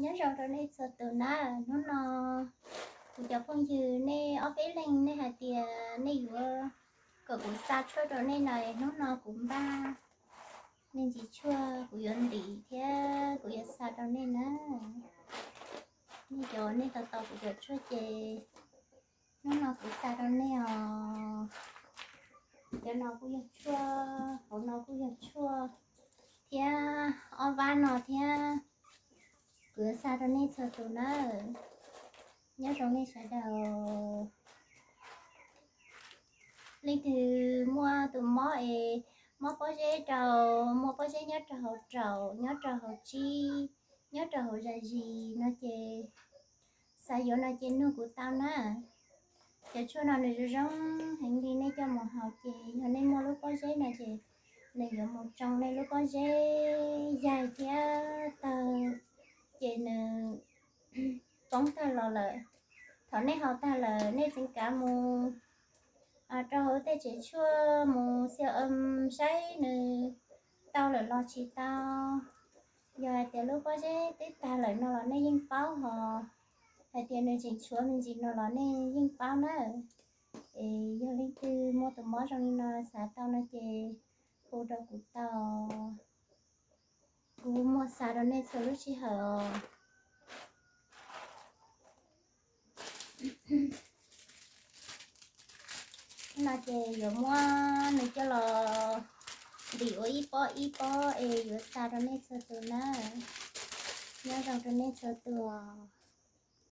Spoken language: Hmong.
Nyob zoo rau nej txhua tus na. Hnub no kuv cov phooj ywg nej ob peb leeg nej hais tias nej yuav kom kuv xa tshuaj rau nej no, hnub no kuv npaj me ntsis tshuaj kuv yuav ntim thiab kuv yuav xa rau nej na. Nej cov nej tau tau kuv cov tshuaj ces hnub no kuv xa rau nej os. Cov no kuj yog tshuaj, hauv no kuj yog tshuaj, thiab ob vab no thiab. Kuv yuav xa rau nej txhua tus na. Nyob zoo nej sawv daws. Leej twg muaj tus mob es mob pob zeb rau, muaj pob zeb nyob rau hauv raum, nyob rau hauv tsib, nyob rau hauv zam zis no ces xav yuav no ces nug kuv tau na. Cov tshuaj no nws zoo zoo heev li, nej coj mus haus ces yog nej muaj lub pob zeb no ces nws yuav mus tsoo nej lub pob zeb yaig thiab tawg, ces nws poob tag los lawm. Thaum nej haus tag lawm nej tseem kav mus rau hauv tej tsev tshuaj mus siv saib nws tau lawm los tsis tau. Yog hais tias lub pob zeb twb tag lawm no los nej yeej paub hos, hais tias nws tseem tshuav me ntsis no los nej yeej paub na. Es yog leej twg muaj tus mob zoo li no xav tau no ces hu rau kuv tau. Kuv muaj xa rau nej txhua lub sij hawm os. No ces yuav muab nws coj los ntim ua ib pob ib pob es yuav xa rau nej txhua tus na. Nyob zoo rau nej txhua tus os.